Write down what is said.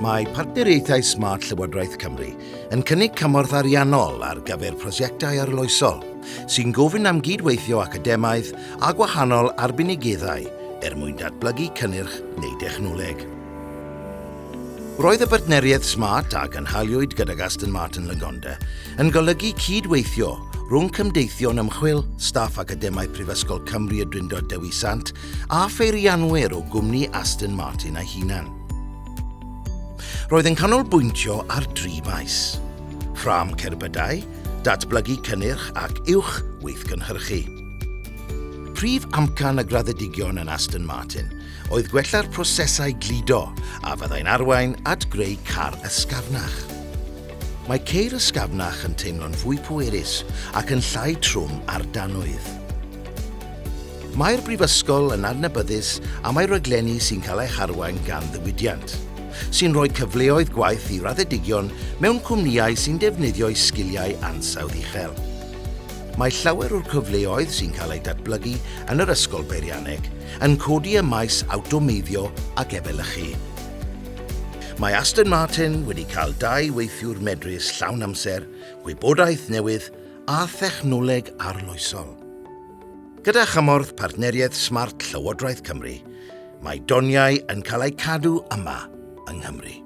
Mae Partneriaethau Smart Llywodraeth Cymru yn cynnig cymorth ariannol ar gyfer prosiectau arloesol sy'n gofyn am gyd-weithio academaidd a gwahanol arbenigeddau er mwyn datblygu cynnyrch neu dechnoleg. Roedd y bartneriaeth Smart a gynhaliwyd gydag Aston Martin Lagonda yn golygu cyd-weithio rhwng cymdeithion ymchwil, staff academaidd Prifysgol Cymru y Drindod Dewi Sant a pheirianwyr o gwmni Aston Martin ei hunan. Roedd yn canolbwyntio ar dri maes, ffrâm cerbydau, datblygu cynnyrch ac uwch weithgynhyrchu. Prif amcan y graddedigion yn Aston Martin oedd gwella'r prosesau gludo a fyddai'n arwain at greu car ysgafnach. Mae ceir ysgafnach yn teimlo'n fwy pwerus ac yn llai trwm ar danwydd. Mae'r Brifysgol yn adnabyddus am ei raglenni sy'n cael eu harwain gan ddiwydiant, sy'n rhoi cyfleoedd gwaith i raddedigion mewn cwmnïau sy'n defnyddio'u sgiliau ansawdd uchel. Mae llawer o'r cyfleoedd sy'n cael eu datblygu yn yr Ysgol Beirianneg yn codi ym maes awtomeiddio ac efelychu. Mae Aston Martin wedi cael dau weithiwr medrus llawn amser, gwybodaeth newydd a thechnoleg arloesol. Gyda chymorth Partneriaeth Smart Llywodraeth Cymru, mae doniau yn cael eu cadw yma yng Nghymru.